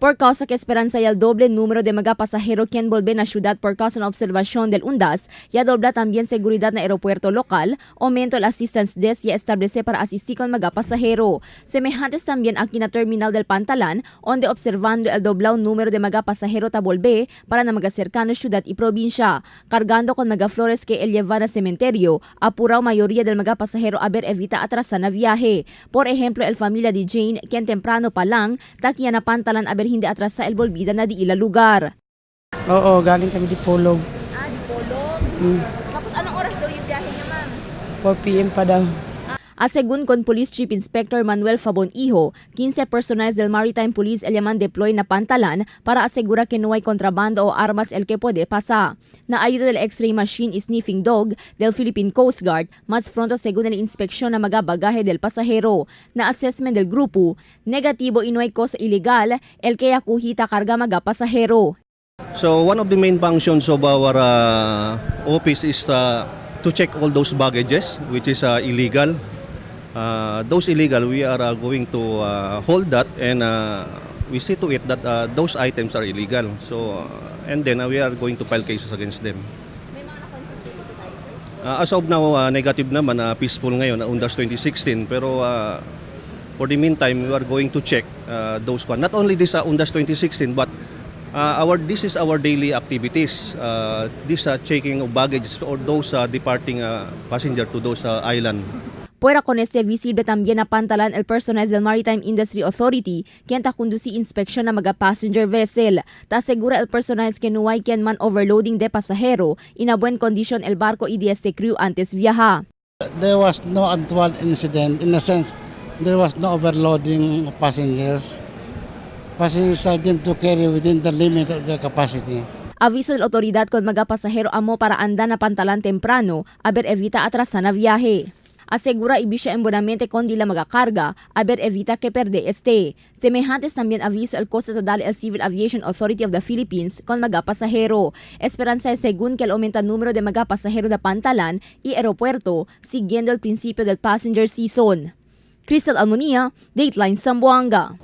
Por causa que esperanza ya el doble número de mga pasahero quien volve na ciudad por causa na observación del Undas, ya dobla también seguridad na aeropuerto local, aumento el assistance desk ya establece para asistir con mga pasahero. Semejantes también aquí na terminal del Pantalan, onde observando el doblao número de mga pasahero ta volve para na mga cercano ciudad y provincia, cargando con mga flores que el llevar a cementerio, apurao mayoría del mga pasahero a ver evita atrasa na viaje. Por ejemplo, el familia de Jane, quien temprano pa lang, takiya na Pantalan a ver hindi atrasa el volvida na di ila lugar. Oo, galing kami Dipolog. Ah, Dipolog. Tapos anong oras daw yung biyahe niya, ma'am? 4 p.m. pa daw. Según con Police Chief Inspector Manuel Fabon Hijo, 15 personas del Maritime Police el llaman deploy na Pantalan para asegurar que no hay contrabando o armas el que puede pasar. Na ayuda del X-ray machine y sniffing dog del Philippine Coast Guard, mas pronto según la inspección na mga bagahe del pasahero. Na assessment del grupo, negatibo y no hay cosa ilegal el que akuhita karga mga pasahero. So one of the main functions of our office is to check all those baggages which is illegal. Those illegal, we are going to hold that and we see to it that those items are illegal. So and then we are going to file cases against them. May mga na-confiscate po tayo, sir? As of now, negative naman, peaceful ngayon, Undas 2016. Pero for the meantime, we are going to check those one. Not only this Undas 2016, but our this is our daily activities. This checking of baggage or those departing passenger to those island. Fuera con este visible también a Pantalan el personal del Maritime Industry Authority, quien ta conduci inspección na mga passenger vessel. Ta asegura el personal que no hay quien man overloading de pasahero, ina buen condition el barco y de este crew antes viaja. There was no untoward incident in the sense there was no overloading of passengers. Passengers are deemed to carry within the limit of their capacity. Aviso de la autoridad con mga pasahero amo para andar na Pantalan temprano, a ver evita atrasa na viaje. Asegura ibisya embonamente con di la magakarga, a ver evita que perde este. Semejantes también aviso el costo estatal el Civil Aviation Authority of the Philippines con mga pasahero. Esperanza es según que el aumenta número de mga pasahero de Pantalan y aeropuerto, siguiendo el principio del passenger season. Crystal Almonia, Dateline Zamboanga.